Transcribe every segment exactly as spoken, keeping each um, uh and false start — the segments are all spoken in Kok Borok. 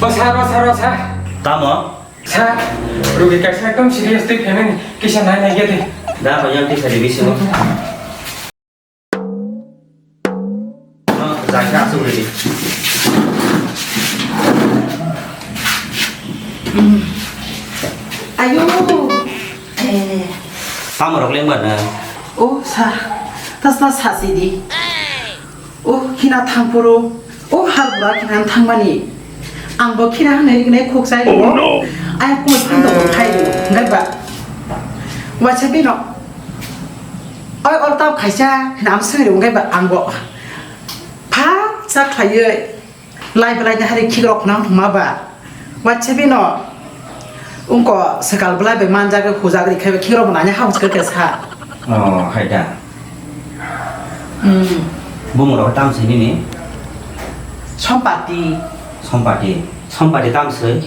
O sir, o sir, o sir. Tamo? Sir, rugi kaisa ekdom serious twi phaimani, kisa nai nai ya de. Da, hoyang twi phai de bisingo. No, jai kha, asuk ridi. Ayo. Eh. Tamo rok leng ba na? O sir, tasna sasi di. O, hina thangphuru, o, hal bura hina thangmani. Ang bo khina hanai rignai khuk chai ringo. Oh, no. Ayang koi phang do phai ringo. Ngai ba. Waisa bino. Oi, ol tau khaisa, hina am sui ringo, ngai ba ang bo. Pha, cha khlaioi. Lai belai de hari khikrok nang thuma ba. Waisa bino. Ungko sekal belai bai manjak hujak ri khai khikrok nanya ha uske ke sa. Oh, hai da. Hmm. Bumung rok tam sini ni. Sompati. Sompati. Sompati tam sui.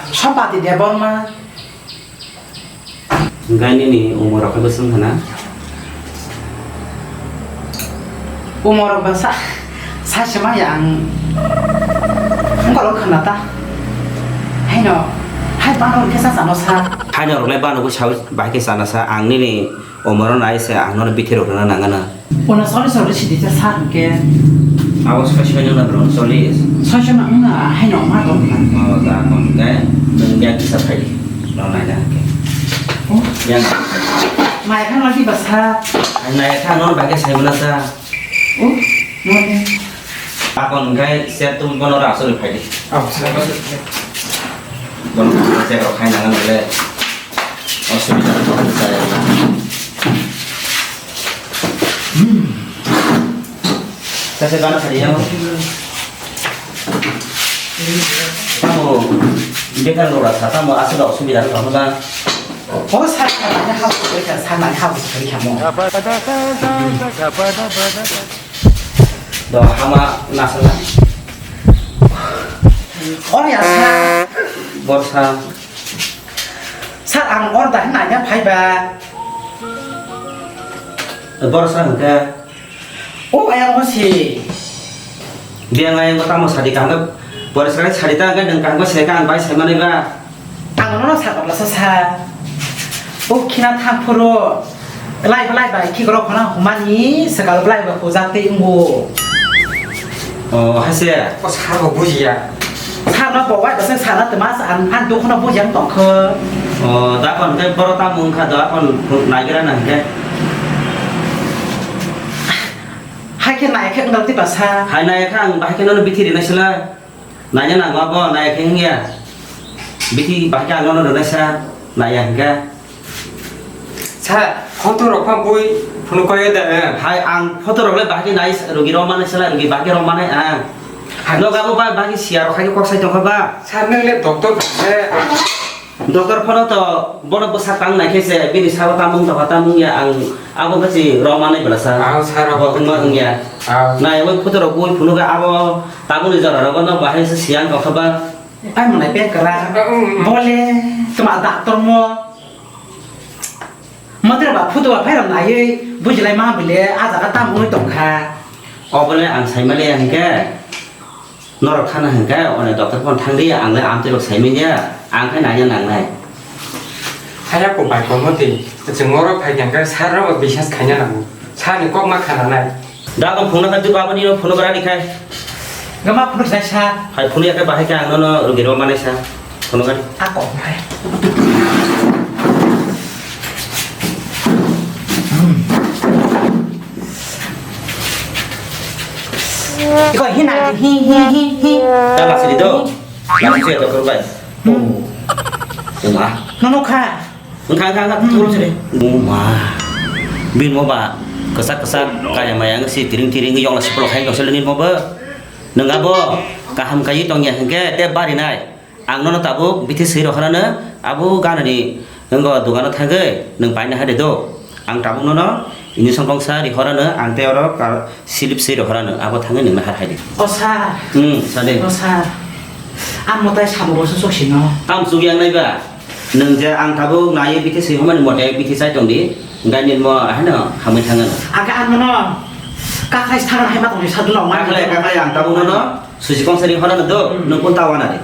Sompati Debbarma. Hingkai nini umor rok khe bwswng khna? Umor rok bwsa, sa se maya ang. Ungkolo khna ta. Haino, hai bano khe sa sano sa. Haino rok lai bano bo sa bahai khe sana sa. Ang nini umor no nai se ang nono bithi rok rwna nangana. Uno cholish cholish sidi cha sar hwnkhe. Abo soi soi nang na bro, cholish. Soi soi nang na, hai no ma tong na. Oh, da kon ke, nung yang kisa phai. No nai na ke. Oh. Yang. Mai khang lagi basa. Nai khang no bagai sai mana sa. Oh, no ne. Akon kai set tum bono ra sori phai di. Oh, sir. Bono se ro khai na le. Osubida to sa ya. Sase gana sari ya. Tamo bekar lora sa tamo asal osubida to ba. Oh, sa ka na ha ko ka sa na ha ko ka mo. Do hama nasana. Or ya sa. Borsa. Sir, ang order nanya phaiba. Borsa hwnkhe. O ayang hosi. Biyang ayang tamo sadi kaham. Borsa sadi ta hwnkhe nwng kaham se ka ang bai sai manwi ba. Ang nono sa koplasa sa. O khina thang phuru. Lai belai bai khikrok khona humani, swkal belai bai hujak tei wngo. Oh, hai se. O sir bo bujiya. Sir no bo wai bwswk sana twma sa ang, ang dukhuno bujiya wng tongkho. Oh, da kon tei boro tamo wngkha da kon naigra na hwnkhe. Hai khe nai khe wng twi basa. Hai nai khe ang bahai khe nono bithi rinai sila. Naina nango abo, naiya khe wngya. Bithi bahai khe ang nono rwnaisa, naiya hwnkhe. Sir, photo rok pha bui phunuk kaiyo da, eh? Hai, ang photo rok le bahai khe nai, rugi rok manai sala, rugi bahai khe rok manai ang. Hai. Nogo abo ba, bahai khe siya rok hai khe kok sai tongkha ba. Sir, nwng le doctor khe. Doctor phano to bono bwsak tang nai khe se bini sabo tamung tokha tamung ya ang abo khe si rok manai bwla sa. Ah, sir, abo abo wngma wngya. Ah. Nai abo photo rok bui phunuk abo tamung ni jora rogo no bahai se siyang tokha ba. Ai monai pek kara. Ah, um, um. Bole tuma doctor mo. Motor ba photo ba phai rok naiwi bujilai ma bile a jaga tamung tongkha. Obole ang sai male ya hwnkhe. Norok thana hwnkhe, one doctor phone thang di, ang le amtwi rok sai manya, ang khai naina nangnai. Haya ko bai ko moti, chwng oro phai khe sir rok biswas khaina nango. Sir ni kok ma khana nai. Da bang phone kha tu baba ni phone kara ni khai. Gama phone sai sa. Hai phone ya khe bahai khe ang nono rugi rok manai sa. Phone kha. Ako hai. Iko hina hi hi hi hi. Dah lah sini tu. Langsung ya dokter bai. Hmm. Uma. Nono kha. Engkha engkha engkha turun sini. Uma. Bin mo ba kesak kesak kaya mayang si tiring tiring yong lah sepuluh hai kau selain mo ba. Nengabo kaham kayu tong ya hingke te bari nai. Ang nono tabuk bithi swi rohorano abo ganani wngkha dogano thangwi nwng paina hai de do. Ang tabuk nono injection bongsa rihorano ang tei oro kar-, slip swi rohorano abo thangwi nwng nahar hai de. O sir. Hmm, sade. O sir. Ang motai sabo boso soksino. Tam chukya nai ba. Nwng je ang tabuk naiwi bithi swi hwnmani mote bithi chai tong di. Hingke nini mo haino hamwi thangano. Aga ang nono kakhai sthana hai ma tongni sadulong ma. Kakhai, kakhai ang tabuk nono. Susi kongsa ri hora do, hmm, nung kun tawa na de.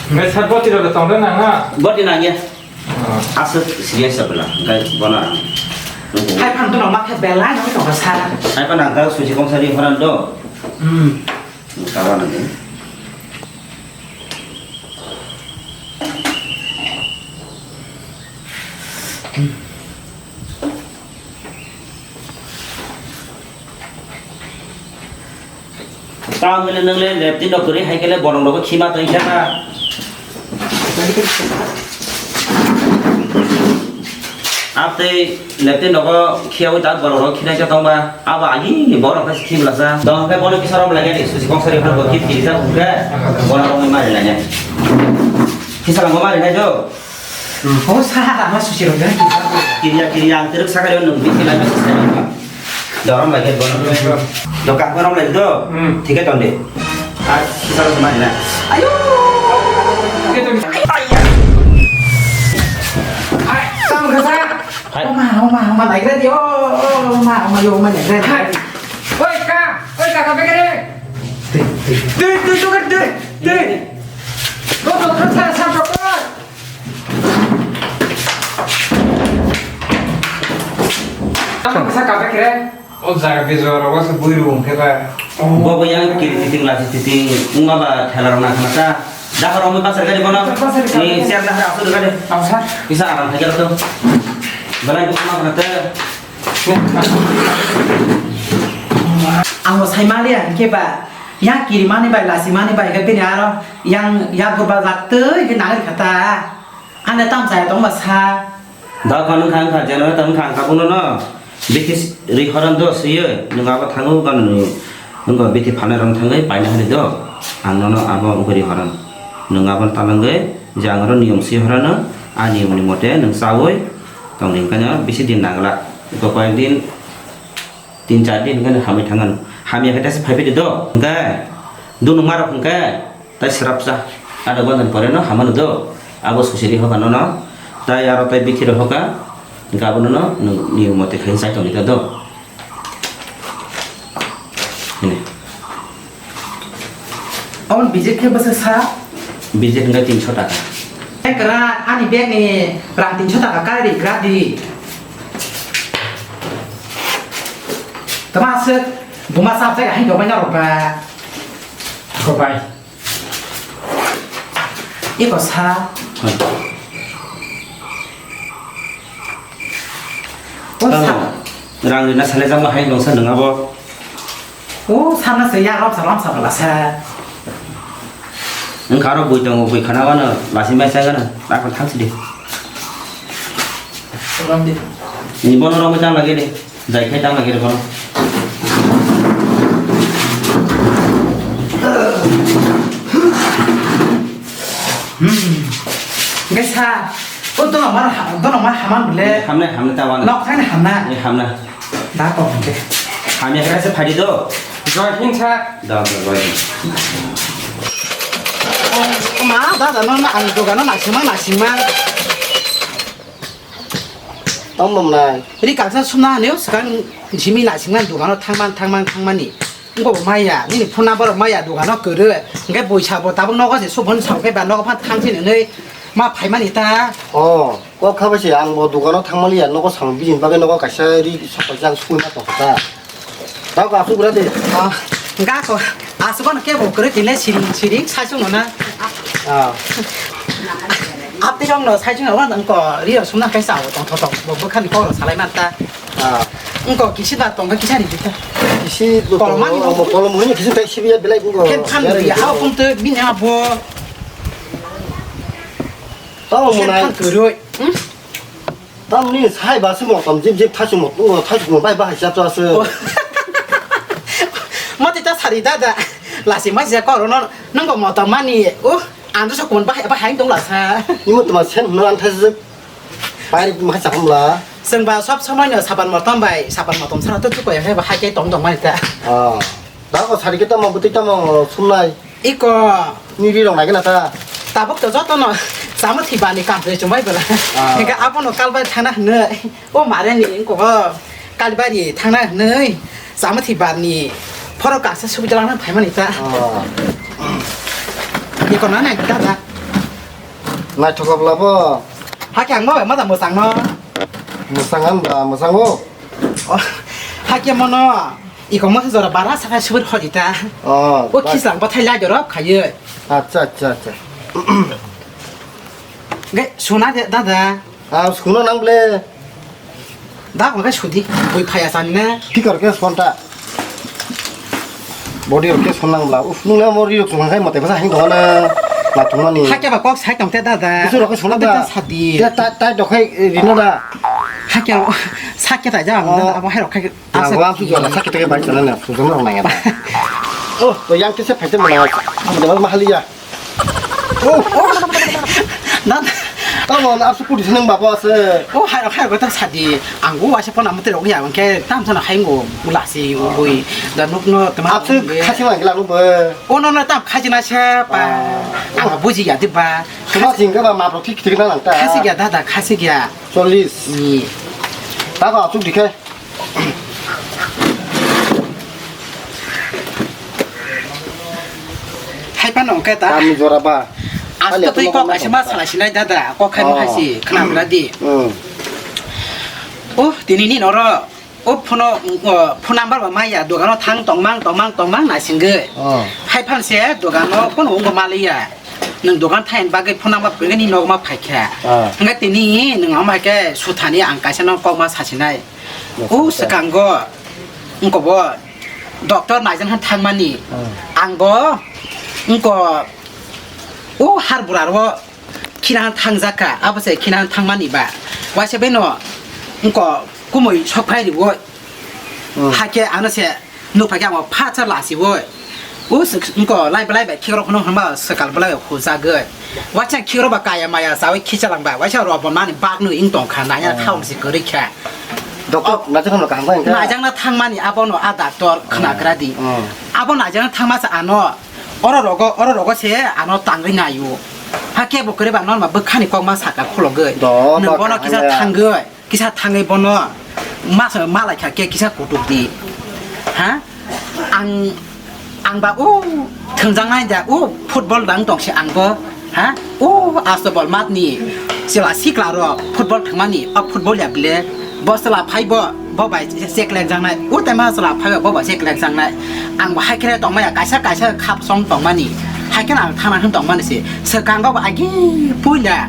Oke, sir, boti rok tong na nga? Boti nang ya. Oh. Aswk serious sa bela, hwnkhe bono ang. Hai phan to nang ma khe belai nang tong sa. Hai phan ang kha susi kong sari horan do. Hmm. Kawan ni. Tamo hwnwi nwng le leptin rok kwrwi hai khe le borok rokbo khima tong kha na. Abtwi leptin rokbo khiyaui ta borok rok khinai khe tongma. Abo ani borok khe khibla sa. Tong khe bono kisa rom lai ni susi kong sari phano bo khib kiri sa khe bono romwi mari lai ni. Kisa rom mari nai do. Oh, sa, ama susi rok jani kisa. Kiriya, kiriya, ang teruk sakari nwng bisi lai masa sai. Dorom lai ke bono. Do kak bono lai do. Hmm. Thik ton de. Ar kisa rom mari na. Ayo. Ai, tam kasa. Hai. Oma, oma, oma, lai re dio. Oma, oma, yo, oma, lai re. Hai. Oi, ka. Oi, ka, ka, pekere. Dei, dei, dei, dei, dei, dei. Go, go, go, sa, sa, sa, go. Sa, ka, pekere. O jaga bijor, o sa bui rung khe ba. Bo bo yang kiri titing lasi titing, wngma ba thela rok nang khna ta. Dahar rok mui pasar gari bono. Pasar gari. Ni siar dahar asur gari. Apa, sir? Bisa aram khajar to. Belai bukan apa nanti. Ang bo sai maliya, hwnkhe ba, yang kirimani bai, lasimani bai, hwnkhe bini aro yang yagur ba laktwi hwnkhe nangri kha ta. Ano tamo chaya tongma sa. Da kha nwngkha, wngkha, jeno ta wngkha, ang kha bono no. Bithi ri horan do swiyo, nwng abo thango gano nw. Nwng bithi phanai rok thangwi paina hwnwi do. Ang nono abo wngkha ri horan. Nwng abo talangwi je ang oro niyom swi horano, a niyomni mote nwng chawi tongdi, hwnkhe no bisi din nangla. Iko koyek din, tin char din hwnkhe hamwi thangano. Hamya khe tesa phaiphidi do. Hwnkhe, dunukmarok hwnkhe, tai srapsa. Adha ghonta ni pore no hamano do. Abo susiri hoka nono. Tai aro tai bithi rok hoka. Hwnkhe abono no nwng niyom mote khe chai tongdi do. Hini. Aboni budget khe bwswk sa? Budget hwnkhe tinsho taka. Ek ra, ani bag ni rang tinsho taka kari gra di. Tama aswk buma chap jaga hai dobai na rok ba. Ko bai. Eko sa. O sa. Tamo, rang rina sale jangma hai nongsa nung abo. O sana se ya lamsa lamsa bala sa. Wngkha aro bui tongo, bui khana wano, lasi mai sa gana, nakon thangsi di. Ram di. Ni bono rok mai tang lagi di. Jai khai tang lagi rokno. Hmm. Hwnkhe sa, o dono ma, dono ma haman bole. Hamnai, hamnai ta wano. Nok thani hamna. Ni hamna. Da kok hwnkhe. Hamya khe se phadi do. Joy Hind sa. Da, da, Joy Hind. Ma, da, da, no, no, ang dogano naisingma, naisingma. Tamo mwnai. Ri kaksa sumna haneo swkang simi naisingmani dogano thangman, thangman, thangmani. Wngkha bo maya, nini phone number rok maya dogano kwrwi. Hwnkhe buisa bo tabuk nogo se subon sao khe ba nogo phan thangsi nwnwi ma phaimani ta. Oh, kok kha bai se ang bo dogano thangmaliya nogo samung bijini bagwi nogo kaisa ri sok kaisa ang sugui ma tongkha ta. Tao ka asuk bura de. Ah, ga ko. Asuk ano kebo kore tine siring siring saichung no na. Ah. Apti rong no saichung no wan ko rio sumna kai sao tong tong tong bo bwkhani koro salai man ta. Ah. Ko kisi da tong kisa ni ta. Kisi do kolom mani tong, bo kolom muni kisi tai sibi ya belai ko. Ken phan ya, ya, ya. Au pun te bin ya bo. Tao mo nai. Ken phan kuroi. Hmm? Tamni sai ba se motom jip jip thaichung mo, thaichung mo bai bahai chap chap se. Mati ta sari dada. Lasi mai se koro no nang bo motom mani. O, ang to sokon bahai bahai tong la sa. Ni mo toma sen no an thai se. Pai mai sa hamla. Seng ba sob somoi no saban motom bai, saban motom sara to chukoi hai bahai ke tong tong mai ta. Ah. Dago sari khe tamo bwtwi tamo sumnai. Iko. Ni ri rong nai gana ta. Tabuk to joto no chamo thwi bani kam se chumai bela. Ah. Hingke abono kalbai thana hne. O mare ni ko kalbari thana hne. Chamo thwi bani phoro kaksa subi jalang phai mani ta. Ah. Iko na nai ta da. Naithok bwla bo. Hakhe ang ma bai ma da mwchang no. Mwchang han ba, mwchang o. Oh, hakhe mono iko mo jora bara saka subir hodi ta. Oh, o ba- khisang bathai lai doro khaiye. Acha, acha, acha. Ge suna de dada. Ah, suna nang ble. Da ko ke sudi, bui phaya san ne. Ki kor ke sponta. Body rok ke sonang bla. Uf, nung le mo ri rok song khai mate phasa hing dong na. Na thung mani. Hakhe ba kok sai tong te dada. Bisu rok ke sona da. Sadi. Te tai tai dok khai rino da. Hakhe sakhe ta ja ang da abo hai rok khai. Asa wa su jona sakhe te bai sana na. Su jona nang ya. Oh, to yang ke se phai te ma. Amo de ma hali ya. Oh, oh. Na. Tamo na asu kudi seneng babo ase. Oh, hai hai kota sadi. Anggo waisa phone amate rok ya ke tam sana hai ngo ulasi ugui. Da nuk no tema. Asu khasi ma gila nuk be. Oh, no no tam khasi na se pa. Ang buji ya di ba. Khasi sing ke ba ma pro thik thik na nang ta. Khasi ya dada khasi ya. Chollis. Ni. Ta ko asu dikhe. Hai phano hwnkhe ta. Kami jora ba. Asto twi kok kaisa ma salai sinai dada, kok khai ma khai si, khna bwla di. Hmm. Oh, tini ni noro, oh, phone, oh, phone number ba maya, dogano thang tongmang, tongmang, tongmang naisingwi. Oh. Hai phan se dogano phone wngbo maliya. Nwng dogan thaini bagwi phone number kwrwini nokma phaikha. Ah. Hwnkhe tini nwng ama khe suthani ang kaisa no kokma sasinai. O swkango wngkobo doctor naijakna thangmani. Ah. Angbo wngko o har bwraro khina thangjakha, abo se khina thangmani ba. Waisa beno wngko kumui sokphai riwo. Hmm. Hakhe ano se Nukphai khe amo phatsa lasibo. O se, wngko lai belai bai khikrok phano hwnba swkal belai hujagwi. Waisa khikrok ba kaya maya chawi khichalang ba. Waisa rok bo nani bagno wng tongkha, naiya thaung si kwrwi kha. Doctor, naijakna kaham kha hwnkhe? Naijakna thangmani abono a doctor khnagra di. Hmm. Abo naijakna thangma se ano oro rogo, oro rogo se ano tangwi naio. Hakhe bo kwrwi ba norma bwkhani kokma saka khulogwi. Nwng bono kisa thangwi. Kisa thangwi bono masa malaikha khe kisa kutuk di. Ha? Ang, ang ba o thwngjaknai da o football dang tongsi ang bo. Ha? O asto bol matni chwla sikla rok football thwngmani o football ya bile bo chwla phai bo, bo bai cheklek jaknai. O tema chwla phai bo, bo bai cheklek jaknai. Ang bo hai khe tongmaya kaisa kaisa khap song tongmani. Hai khe ang thana hwn tongmani se. Swkango bo agi puila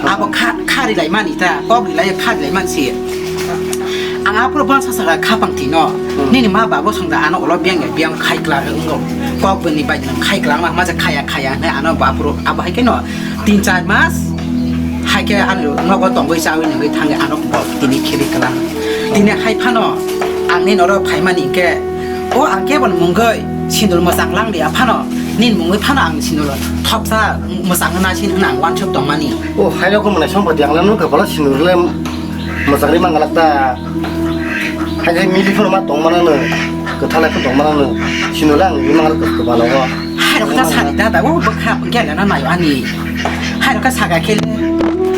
abo kha, kha rilai mani ta, kok rilai kha rilai man si. Ang aphuru bon sasa kha khapang tino. Hmm. Nini ma babo songda ano ulo biang ya biang khai kla wngko. Kok bini bai nang khai kla ma ma khaya khaya ne ano bapuru abo hai keno tin char mas hai khe ano nogo tongwi chawi nungwi thangwi ano bo tini khiri kla. Tini hai phano ang ni noro phaimani ke O ang kebo ni mungwi sindur mwchang lang di aphano, nini mungwi phano ang sindur thopsa mwchang wngna sin hwnna ang uansuk tongmani. O, hai rok mwnai song padi ang le nukha phala sindur le mwchang ri mangalak ta. Hai hai mili phano ma tongmana no, kwthalai phano tongmana no, sindur le ang ri mangalak kwbala o. Hai rok ta sani da da, o bwkha gela na nayo ani. Hai rok ka saga khe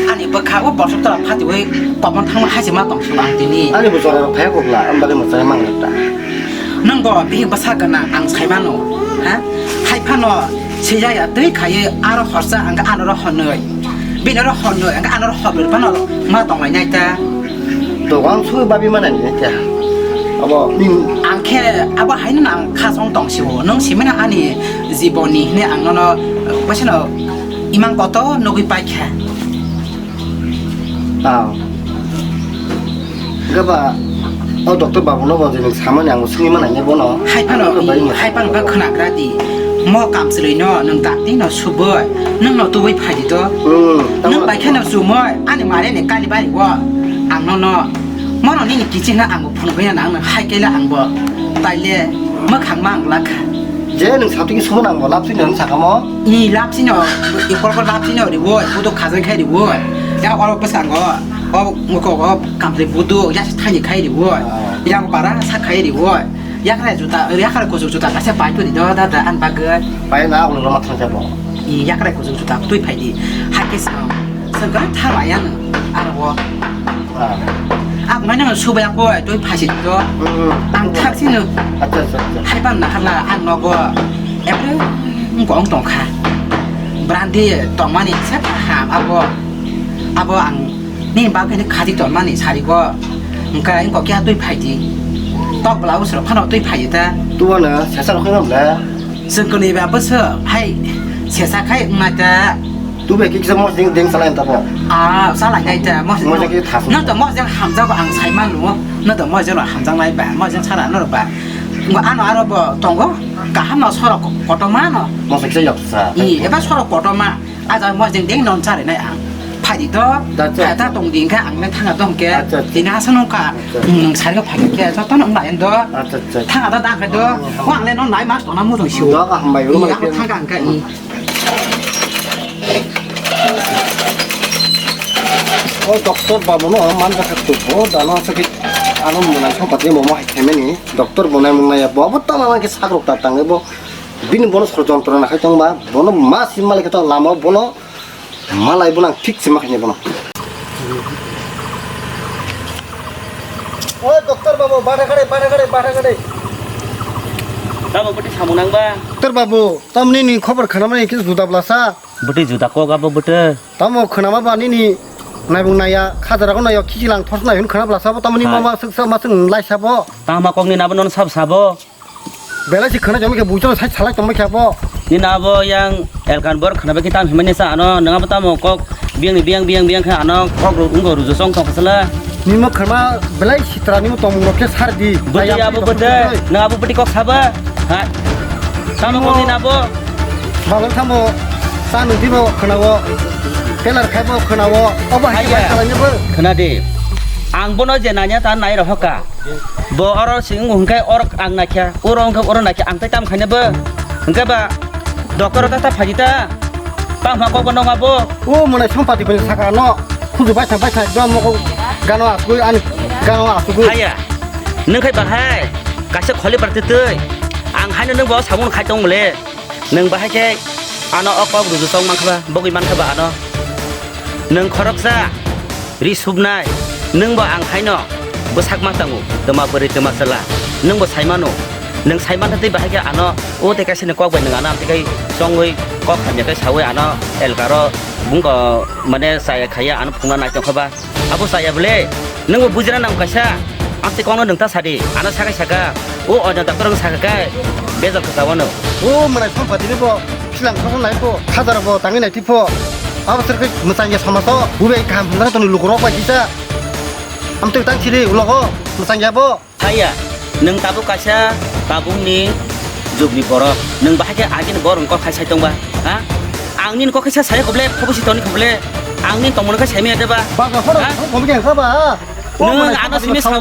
ani bwkha o bosok tora phatiwi kopon thangma hai se ma tong sung ang tini. Ani bo jora rok phai kok la, ang bagwi mwchang mangalak ta. Nwng bo bihik bwsa gwnang ang sai mano, ha? Hai phano swijaya twi khaiwi aro horsa ang khe anoro hwnwi. Bini oro hwnwi ang khe anoro hwnwi phano ma tong lai nai ta. Dogan sui babi mana ni kya? Abo ning ang khe abo haino ang khasong tong sibo. Nwng simina ani jiboni hine ang nono, eh, basino imang koto nugwi paikha. Ah. Gaba, o doctor babu no bo jeni samani ang sungwi mana ne bono. Hai phano, hai phano ba khwnagra di. Mo kamchwlwi no nwng dakti no suboi, nwng no tubui phai di to. Hmm. Nwng bai kheno sumoi, ani mare ni kali bai wo. Ang no no. Mono nini kiching na ang bo phunugwi na ang hai kela ang bo. Taile mwkhang ma ang lakha. Je nwng satwi ki sumo nang bo lapsi nwng sakamo. Ni lapsi no, i kol kol lapsi no ri wo, budo khajai khai ri wo. Ya oro bwskango, o moko o kamchwlwi budo, ya thani khai ri wo. Ah. Ya bara sa khai ri wo. Yakrai juta, yakrai kuchuk juta kaisa pai phuri do da da an bagwi. Pai na ulo ma thang jabo. I yakrai kuchuk juta twi phai di. Hakhe sa. Sengkar thala yan aro. Ah. Ak mane no subaya ko twi phasi do. Hmm. Ang thak sino. Acha, acha, acha. Hai ban na hala an nogo. Ebre ngong tong kha. Brandi tongmani se kaham abo. Abo ang nini bagwi khaji tonmani sarigo. Hwnkhe wngkok khe twi phaidi. Tok bwla usrok phano twi phaidi ta. Tubono sesa rok khe mamla. Chwng kwnwi ba bwswk hai sesa khai wngnai ta. Tubai kisa mosdeng deng salai tabo. Ah, salai nai ta, mosdeng. Mosdeng khe thas. Nang to mosdeng hamjago ang sai manu. Nang to mosdeng hamjak nai ba, mosdeng sara no ba. Ngo ano aro bo tongo, kaham no sorok kotorma no. Mosdeng kisa yok sa. I, eba sorok kotorma. Aja mosdeng deng non sari nai ang. Phaidi to, da, acha, phai ta acha. Tong ding kha ang le thanga dong khe. Acha, acha. Tini asa nung kha. Acha. Hmm, sari ko phaidi khe, joto no nai do. Acha, acha. Thanga da da khe do. Oh, oh. Wa ang le non nai mas to na mu dong siu. Doga hambai, i, rumah ako dia. Thanga ang kha i. O doctor babu no man jakha tu bo dano sakit ano munai song patri momo hai khaimani doctor bo nai mung nai bo abo tama ke sakrok ta tang bo bini bono sor jontro na khai tong ba bono ma sim malik ta lama bono malai bono ang thik sim khaini bono. O doctor babu bada kare bada kare bada kare. Tamo bati samunang ba. Doctor babu, tamni ni khobor khanamani kis juda blasa. Bwtwi juda kok abo bwtwi. Tamo khwnama ba nini naibung naiya, khajarago naiya, khichilang thosnai hwn khwna bwla sabo, tamo nini mama swksa ma swng lai sabo. Tama kokni nabo nono sab sabo. Belai si khwna jomai khe buchano sai salai tongbai khe abo. Nini abo yang elkan bor khwna bai khe tam himani sa ano, nang abo tamo kok biyang ni biyang biyang biyang khe ano kok ro wngko rujo song tong khasala. Nimo khwna belai sitra nimo tongmung rok khe sar di. Bwtwi abo bwtwi, nang abo bwtwi kok saba. Ha? Tamo kokni nabo. Bagwi tamo sa nung dibo khwnao, telar khaibo khwnao, obo hai khe bai khalai nabo. Khwna di. Ang bono je nanya ta nai rohor ka. Bo oro sing hwnkhe oro ang naikha, oro hwnkhe oro naikha, ang tai tam khaina bo. Hwnkhe ba doctor ta ta phaji ta. Tamo kok bo nong abo. O mwnai sompati bai saka no. Khuju bai sa bai sa do mo gano asugwi ani gano asugwi. Haya. Nung khai bahai. Kaisa kholi bar twi twi. Ang haino nung bo samung khai tong mole. Nwng bahai khe ano o kok ruju tong mankha ba, bogwi mankha ba ano. Nwng khoroksa ri subnai, nwng bo ang haino bwsak ma tango, twma bwrwi twma chwla, nwng bo sai mano. Nwng sai mantha tei bahai khe ano o tei kaisa ni kok bai nwng ano amtwi khai chongwi kok hamya khai saui ano elkaro bungko mane chaya khaiya ano phungna nai tongkha ba. Abo chaya bole, nwngbo bujina nang kaisa. Amtwi kokno nwng ta sadi, ano sakai saka, o oino doctor wng saka kai, bejal kwchawano. O mwnai sompati ni bo, khilang khosong nai pho, khajaro bo tangwi nai tipho. Abo sir khe mwchang ya samaso, bubai kaham hwnna toni lukurok bai kisa. Amtwi tang siri ulogo, mwchang ya bo. Haya, nwng tabuk kaisa tabukni jugni borok. Nwng bahai khe agini borok wngkok khai sai tongba, ha? Ang nini kok khe sa saya kho ble, khobo si toni kho ble. Ang nini tongmani khe sai maya deba. Baga khoro, ha? Khobo khe kha ba? Nwng ano simi sao,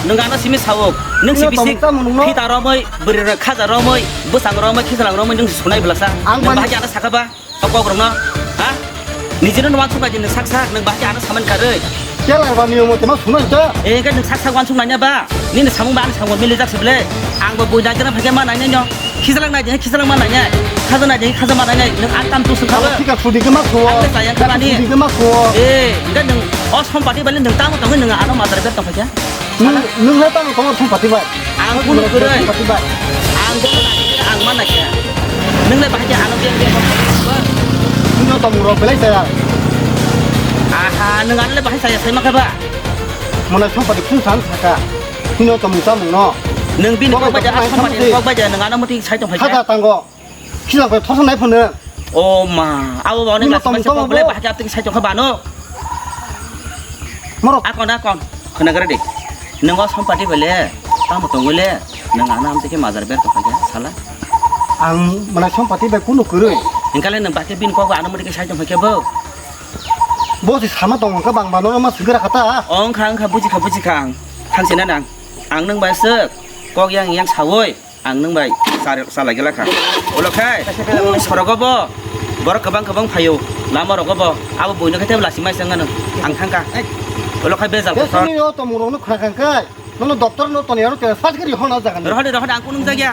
nwng ano simi sao. Nwng si bisik phita romoi, bwrwi rok khaja romoi, bwsang romoi, khijalang romoi nwng si sunai bwlasa. Ang bahai khe ano saka ba. O kok rok no, ha? Nijino no wansuk nai di nwng sak sak, nwng bahai ano saman karwi. Telar ba niyomo temo suno ito. Eh, ke nwng sak sak wansuk nai ba. Nini samung ba ani samung mili jak se ble. Ang bo bui nai jana phage ma nai nai no. Khijalang nai di, khijalang ma nai nai. Khaja nai di, khaja ma nai nai. Nwng ang tam tu sung khawa. Thika sudi ke ma khawa. Ang le sayang khawa ni. Sudi ke ma khawa. Eh, ke nwng o sompati bali nwng tamo tamo nwng ano madar ber tong phage. Nwng, nwng le tamo tamo thum pati bai. Ang kunu kwrwi. Thum pati bai. Ang kunu naikhe, ang ma naikhe. Nwng le bahai khe ano beng beng. Nwng no tamo rok belai saya. Aha, nwng ano le bahai saya sai ma kha ba. Mona thum pati phung san saka. Hino tamo tamo no. Nwng bini kok baja, thum pati kok baja, nwng ano muti sai tong phai. Khaja tango. Khilang bai thosong nai phone. O ma, abo ba onek lasi masa kok bole bahai khe aptiki sai tong kha bano. Morok. Akon, akon. Khwna gra de. Nwng o sompati bole, tamo tongwi le, nwng ano amtiki majar ber tong kha sala. Ang mwnai sompati bai kunu kwrwi. Hingkale nwng bahai khe bini kok ba ano muti khe sai tong kha bo. Bo si sama tong kha bang bano ma swgra khata. Ong kha, ong kha, buji kha, buji kha ang. Thang sina nang. Ang nwng bai swk kok yang yang sawi. Ang nwng bai sar-, salai gela kha. Ulo khai, ui sorogo bo. Borok kwbang kwbang phaio. Lama rogo bo. Abo buino khai tebo lasi mai sengano. Ang thangkha. Ulo khai bejal kotor. Sini yo tomung rokno khna khang khai. Nono doctor no toni aro te sat gari hona jaga ni. Rohode, rohode, ang kunung jagya.